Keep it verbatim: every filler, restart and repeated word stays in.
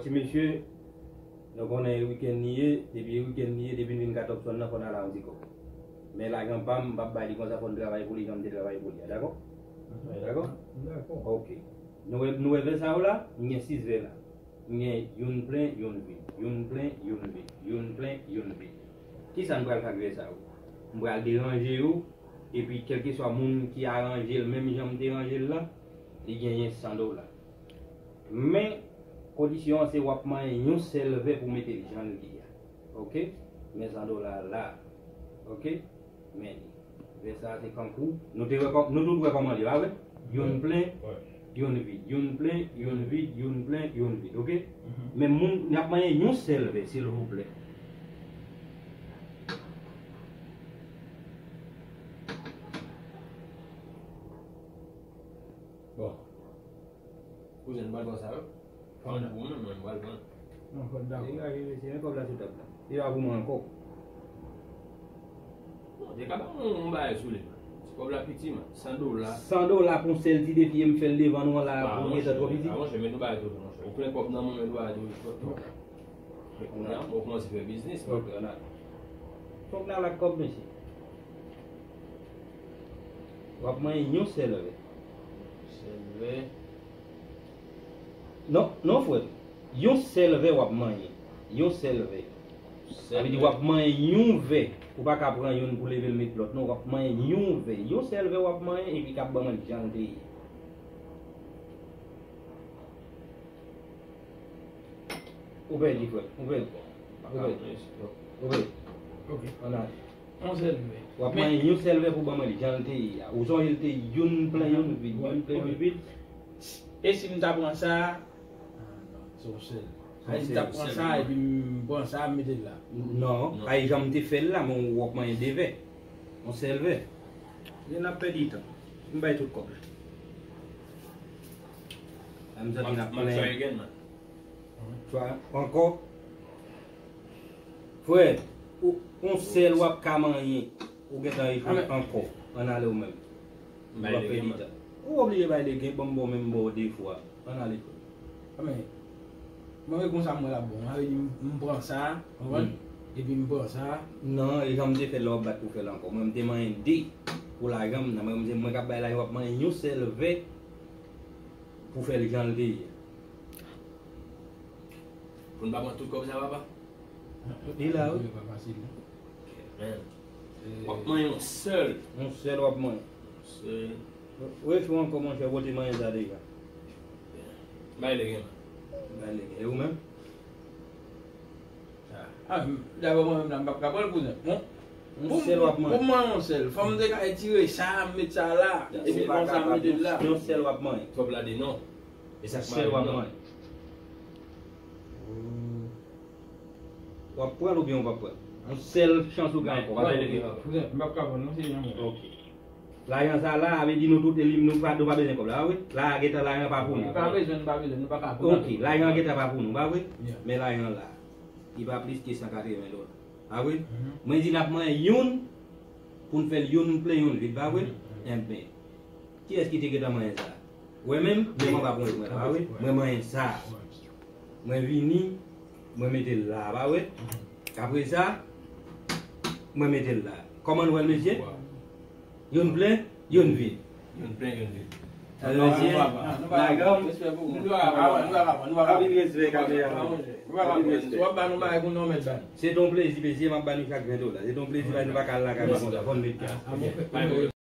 Ti mesye, nou konnen e wikenn li ye, depi e wikenn li ye, depi n vin Katòpsòn nan, fò n al a yon ti kòb. Men lajan pa m, m p ap bay li konsa, fò n travay pou li, jan m te travay pou li a, dakò? Dakò? Dakò. Ok. Nou wè, nou wè vè sa yo la? M gen sis vè la. M gen youn plen, youn vid, youn plen, youn vid, youn plen, youn vid. Kisa m pral fè ak vè sa yo? M pral deranje yo, epi kèlkeswa moun ki aranje l menm jan m te ranje l la, li genyen san dola. Men, kondisyon an se w ap manyen yon sèl vè pou mete l jan l ye a. Ok? Men san dola la. Ok? Men li. Vè sa a se kankou. Nou te wè kò-, nou tout wè kòman li, pa vre? Youn plen, youn vid. Youn plen, youn vid, youn plen, youn vid. Ok? Men moun, n ap manyen yon sèl vè, silvouplè. Bon. Kouzen, m pral pran sa yo. Fò m pou mwen menm, mwen, m pral pran. Non, fò n dakò. Degaje, mesye, men kòb la sou tab la. Li pa pou mwen ankò. Non, te ka ban mwen yon bagay sou li, man. Ti kòb la piti, man. San dola. San dola pou yon sèl ti defi, e m fè l devan nou an la, pou l gentan twò piti. Ah, monchè, men nou bagay tou, monchè. Ou plen kòb nan mwen, men nou bagay tou. Kounye a, ou kòmanse fè biznis, man. Ok, ann ale. Fòk n al ak kòb, mesye. W ap manyen yon sèl vè. Sèl vè. Non, non, frè m. Yon sèl vè w ap manyen. Yon sèl vè. Sa vle di w ap manyen yon vè. Ou pa ka pran youn pou leve l met lòt. Non, w ap manyen yon vè. Yon sèl vè w ap manyen epi k ap ban mwen l jan l te ye. Ou pèdi, frè. Ou pèdi. Ou pèdi. Ou pèdi. Ok. Ann ale. Yon sèl vè. W ap manyen yon sèl vè pou ban mwen li jan l te ye a. Ou sonje l te youn plen youn vid, youn plen youn vid. E si m ta pran sa a? Ah, non, se yon sèl. Sa vle di m ta pran sa epi m pran sa, m mete l la. Non, pa jan m te fè l la, men w ap manyen de vè. Yon sèl vè. Lè n ap pèdi tan. M bay tout kòb la. Sa m santi n ap plen. Try ankò. Frè, ou, yon sèl w ap ka manyen. Ou gentan echwe ankò. Ann ale ou menm. Ou ap pèdi tan. Ou oblije bay legen, ban m ba w menm ba w de fwa. Ann ale frè. Mwen, mwen konsa mwen la bon. Sa vle di m, m pran sa, konprann? Epi m pran sa. Non, e jan m te fè l la w ap bat pou fè l ankò. Mwen m te manyen de pou lajan m nan. Mwen, mwen k ap bay lajan, w ap manyen yon sèl vè pou fè l jan l te ye. Pou n pa pran tout kòb sa, papa? Li la, wi. Li pa fasil, non. Man. W ap manyen yon sèl. Yon sèl w ap manyen. Yon sèl. Refè w ankò, monchè, ou te manyen sa deja. Bay legen, man. Bay legen. E ou menm? Ah, dabò mwen menm la, m p ap ka pran l, kouzen. Bon. Yon sèl w ap manyen. Pou m manyen yon sèl, fò m te ka etire sa, m met sa la. Epi konsa m mete l la. Yon sèl w ap manyen. Twòp lade non. E sa k mare non. W ap pran l oubyen w p ap pran l? Yon sèl chans ou gen ankò, pa twò. Frè, m p ap ka pran l non, se jan mwen. Ok. Lajan sa la, sa vle di nou tout, e li, nou pa, nou pa bezwen kòb la, pa vre? La, gentan lajan pa pou nou. Pa bezwen, nou pa bezwen, nou pa ka pran l. Ok, lajan gentan pa pou nou, pa vre? Men lajan la, li pa plis ke san katreven dola. Pa vre? Mwen di n ap manyen youn pou n fè l youn plen youn vid, pa vre? Enben, kiyès ki te gentan manyen sa? Ou wè menm? Men mwen pa pran mwen, pa vre? Mwen manyen sa. Mwen vini, mwen mete l la, pa vre? Apre sa, mwen mete l la. Kòman nou wè l, mesye? Youn plen, youn vid. Youn plen, youn vid. Mesye, lajan. Anpil respè, kamera. Anpil respè. Se t on plezi, mesye, m ap ba nou chak ven dola. Se t on plezi, nou pa ka al lakay nou konsa, fò n met kè.